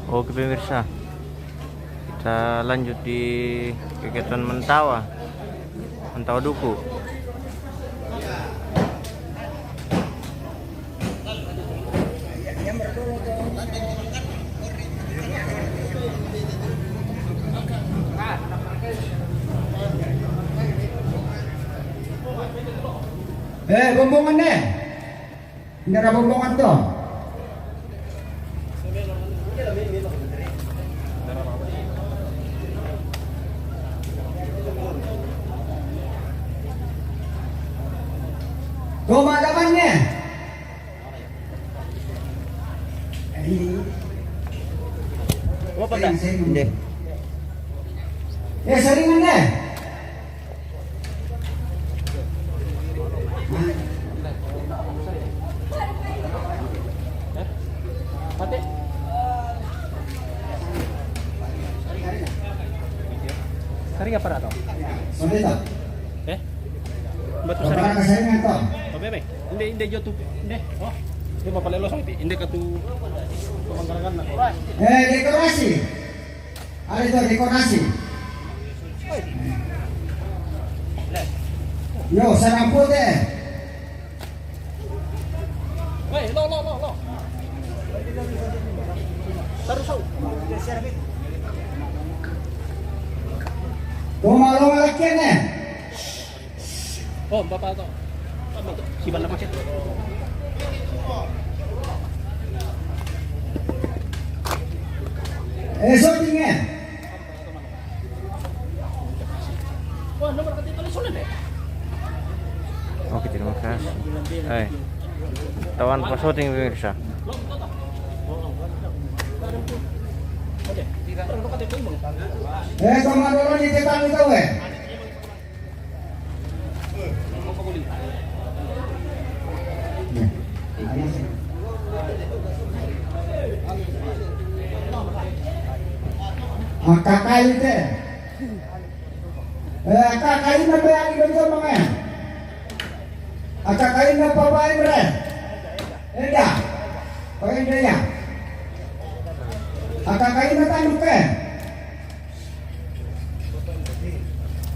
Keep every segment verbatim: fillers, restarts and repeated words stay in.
Oke pemirsa, kita lanjut di kegiatan Mentawa, Mentawa Duku. Eh, bombongan deh. Nda ada bombongan to. Ko madamannya. Apa nda? Nde. Eh, saringan deh. Mate. Sari apa dah tau? Sampai tak? Eh? Batu sari. Apa kasarnya tau? Apa, apa? Inde, inde jotu, inde. Oh. Dia bapak lelo sampai inde katu pemangkarangan nak. Eh, dekorasi. Ada itu dekorasi. Yo, sarang putih. Weh, lo, lo, lo, lo. Terus, au. Tuh, malu lagi nih. Oh, bapak to. Apa to? Si bala macet. Eh, syutingnya. Wah, nomor ketiga kali sulit deh. Oke, terima kasih. Eh, tawan pa syuting pemirsa. Eh, sama dulu di kita itu, eh. Akakain te. Eh, akakain na pe ali bento mangaya. Akakain na papa Imre. Eda. Pakai eda ya. Akakain na tanu ke.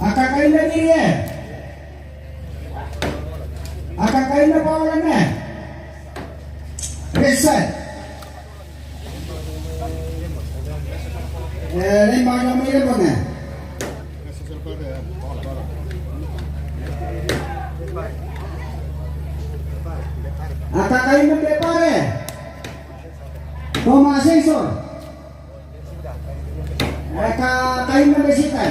Akakain na diri e. Akakain na paolan e. Reset. Eh, lima na mire bone. Akakain na depare. Toma ascensor. Eka kain na besita.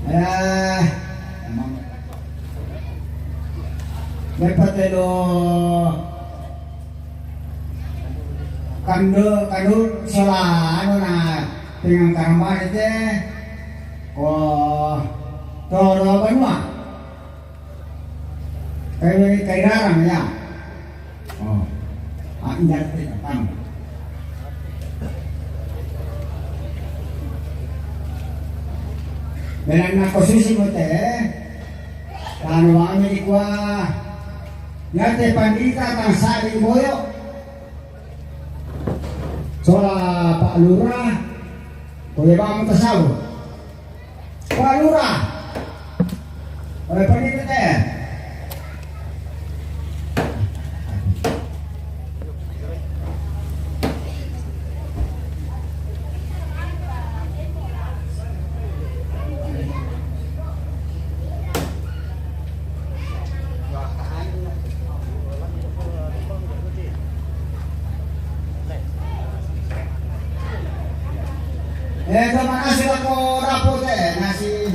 Eh, emang. Dapat lo. Kando, kando sola anu na pinangkaramba ite ko toro banua. Kai, kai rarang ya. Oh. Ah, injak te kapang. Benan na ko susi mo te. Tanu ami di kua. Ya te pandita tang sari boyo. Sola Pak Lurah, ko ye ba mo tasau. Pak Lurah, oleh pandita te. Eh, terima kasih lako rapo te, nasi.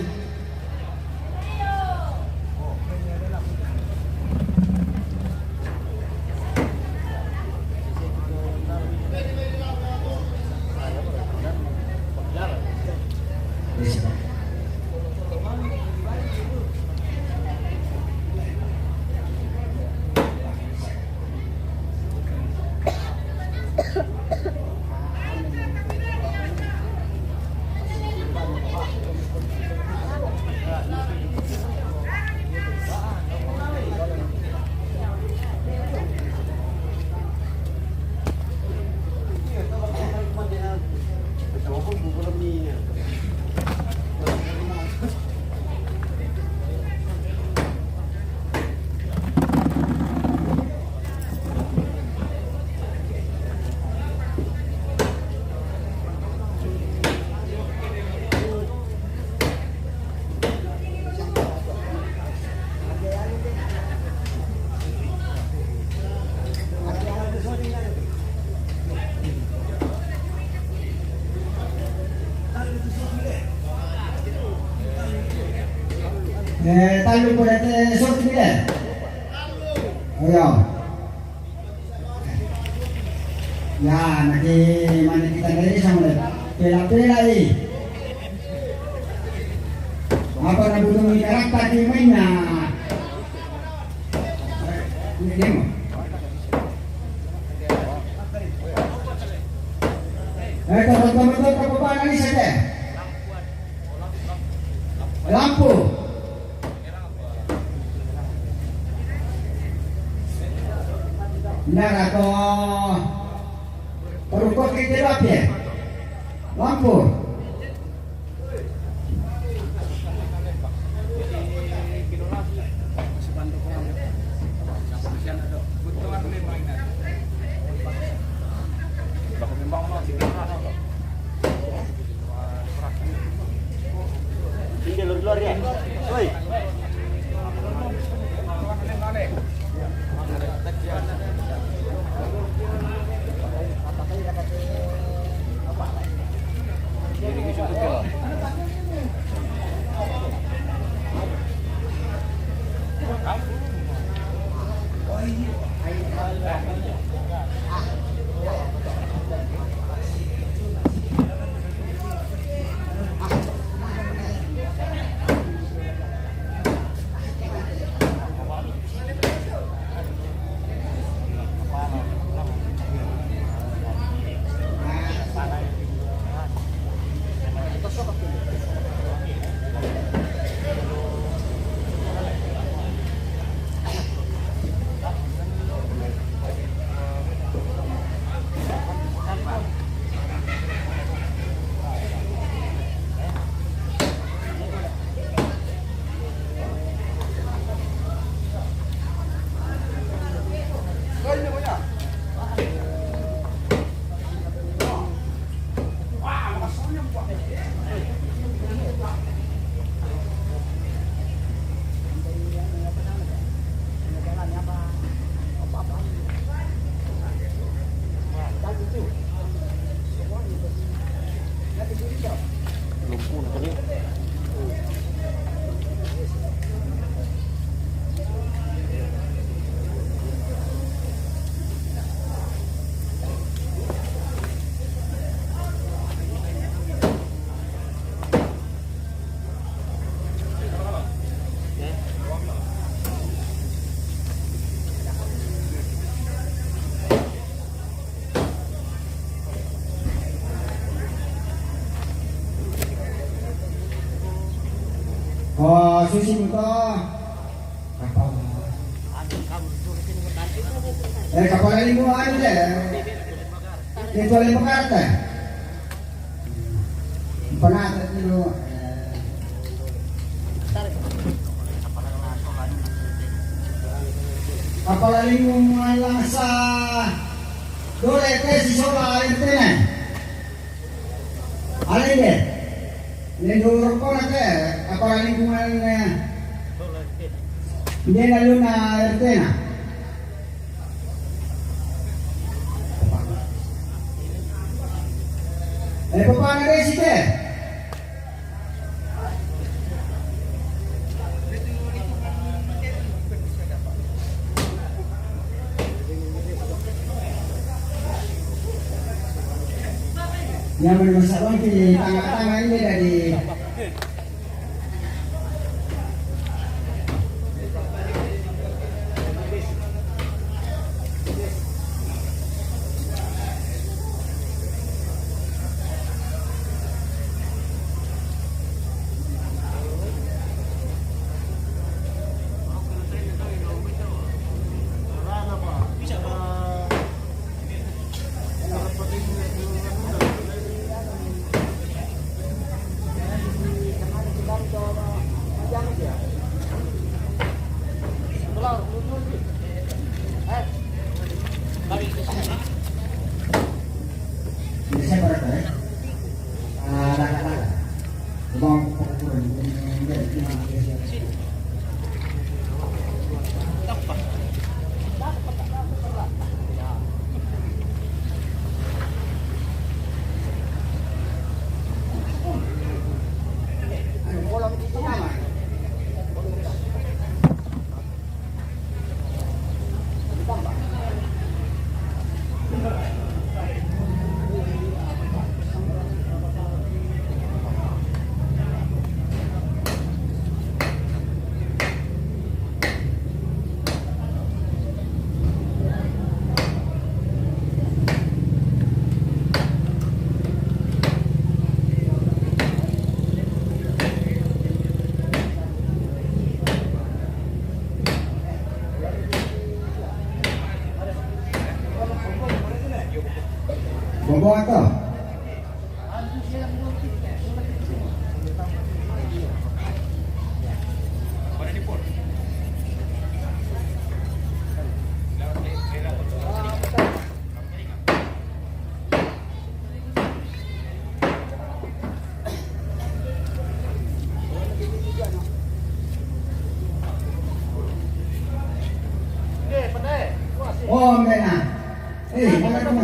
Eh, tallu pole te sorti bile. Ayo. Ya, nanti mana kita dari sama le. Pela-pela, eh. Apa na butuh ni karakter di mainnya? Ini demo. Eh, teman-teman, teman-teman, apa ni saja? Lampu. Nara to. Perukot kita lapis. Lampu. Ini luar-luar ya. Woi. Oh, susi mo to. Kapal. Eh, kapal ini mo ano de. Ito lang makata. Panata nyo. Kapalaling mo nga lang sa dole, te, si Sola, ayun, te, na. Alin, de? Nindurok ko na, te. Kapalaling mo nga lang na. Hindi na yun na, ayun, te, na. Eh, papaano rin si Te? Nyaman mo sa konti, tanga-tanga ini dari Buat apa? Oh, mena. Eh, mana kamu?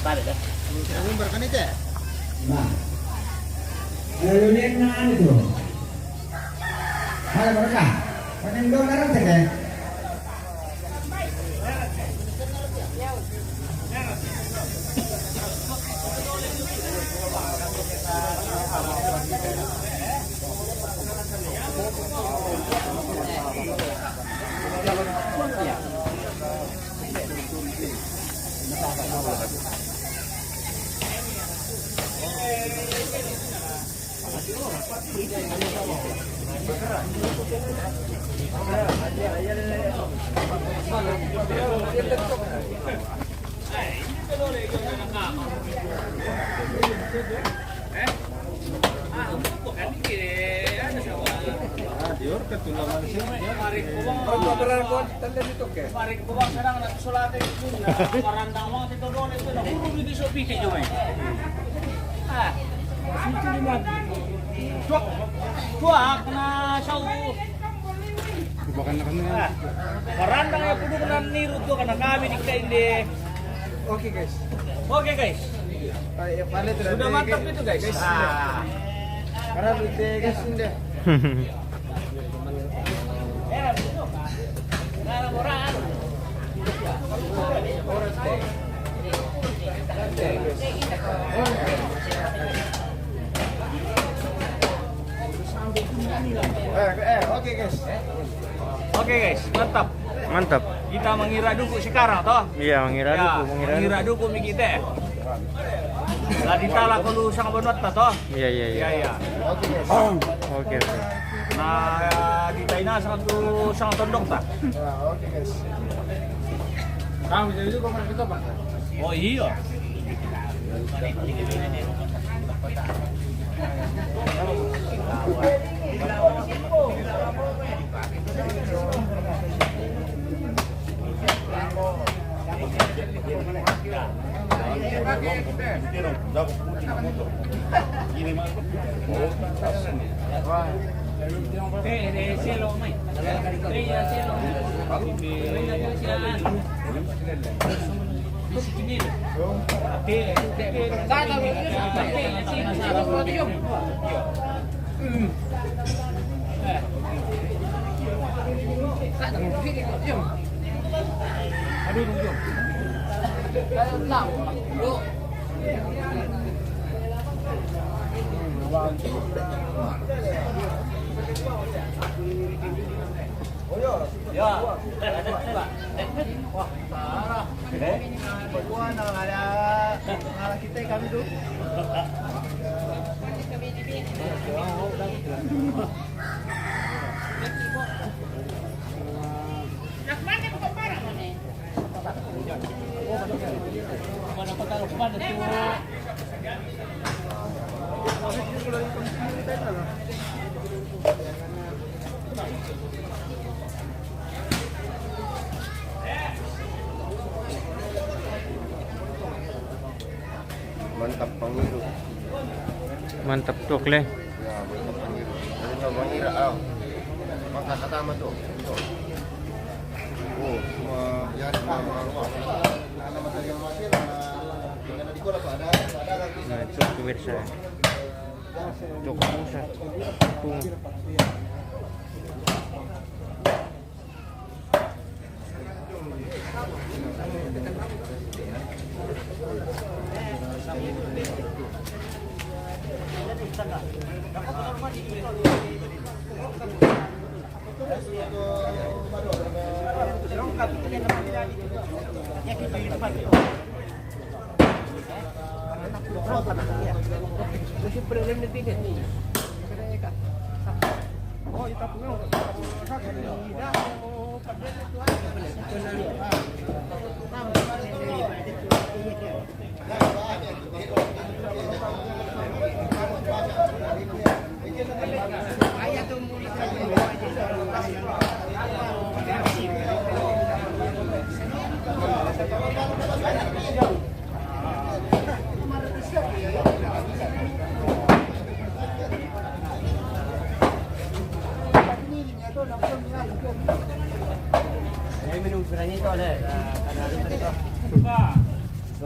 Balik dah. Ini berapa nih, Cek? Nah. Lalu ini enam itu. Halo, berkah. Pakai dua orang, Cek, ya? Tuak, tuak, na sau. Lupakan na kami. Ah, marandang ya kudu na niru tu kana kami di kita ini. Oke, guys. Oke, guys. Ay, ya, pala itu. Sudah mantap itu, guys. Ah. Karena lu deh, guys, ini deh. Eh, eh, oke, guys. Oke, guys, mantap. Mantap. Kita mengira duku sekarang, toh? Iya, mengira duku, mengira duku. Mengira duku mi kita. Lah ditala kalau sang benar ta, toh? Iya, iya, iya. Iya, iya. Oke, oke. Nah, di China satu sang tondok ta? Ya, oke, guys. Kami jadi juga pernah kita, Pak. Oh, iya. Ya, ada juga. Wah, parah. Eh? Berdua nang ada, nang ada kita kami tu. Mantap pangiru. Mantap tuak le. Ya, mantap pangiru. Jadi nggak pangiru, ah. Maka kata sama tuh. Tuh. Oh, semua ya, semua, semua. Nama tadi yang masih, nama, nama di kola, Pak, ada, ada lagi. Nah, itu pemirsa. Tuak musa. Tung.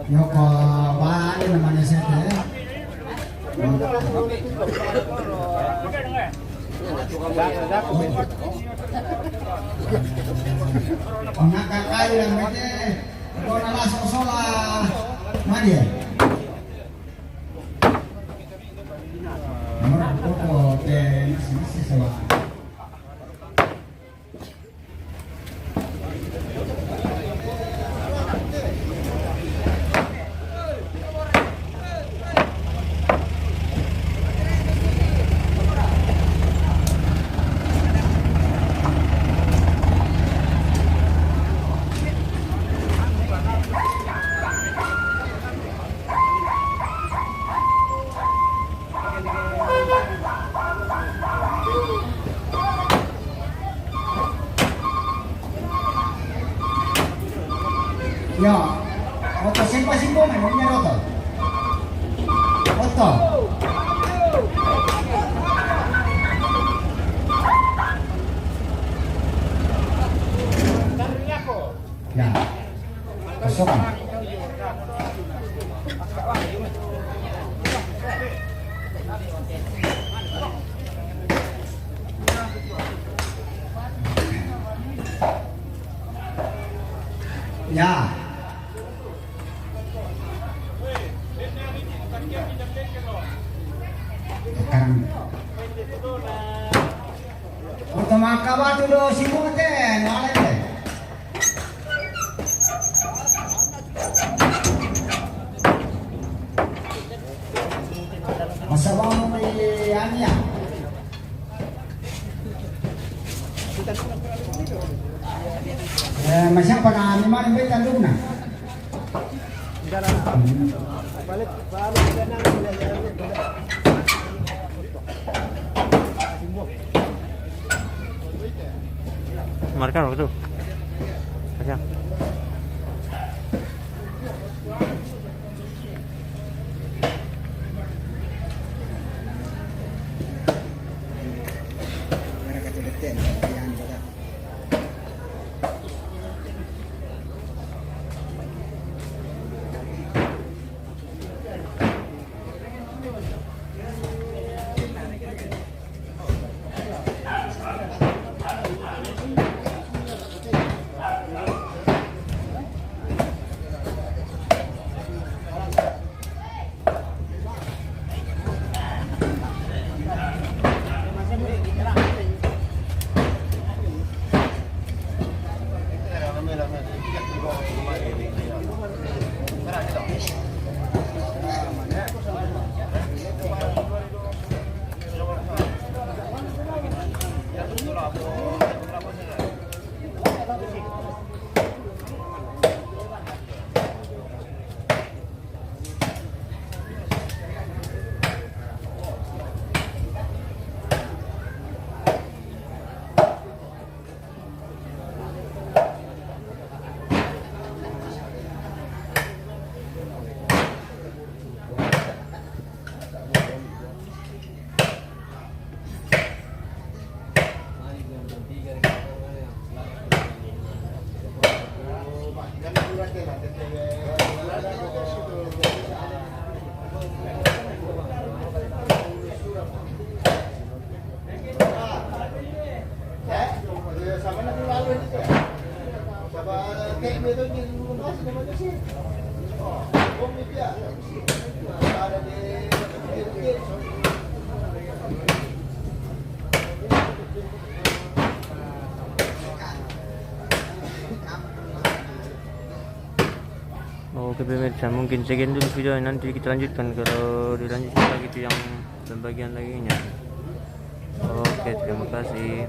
Yoko, ba, ini namanya sete. Ngaka kayu yang mete, kona laso sola, madia. Nomor koko te, masih, masih sola. Ya, otto, sempa, sempa, mana punya otto? Otto. Ya. Kosong. Ya. Sekarang. Oto maka batu do simu te, no ale te. Masa bang mo may anya. Eh, masya pa na, ni man may tandog na. Marka waktu. Acha. Oke pemirsa, mungkin sekian dulu video ini, nanti kita lanjutkan kalau dilanjutkan lagi itu yang pembagian laginya. Oke, terima kasih.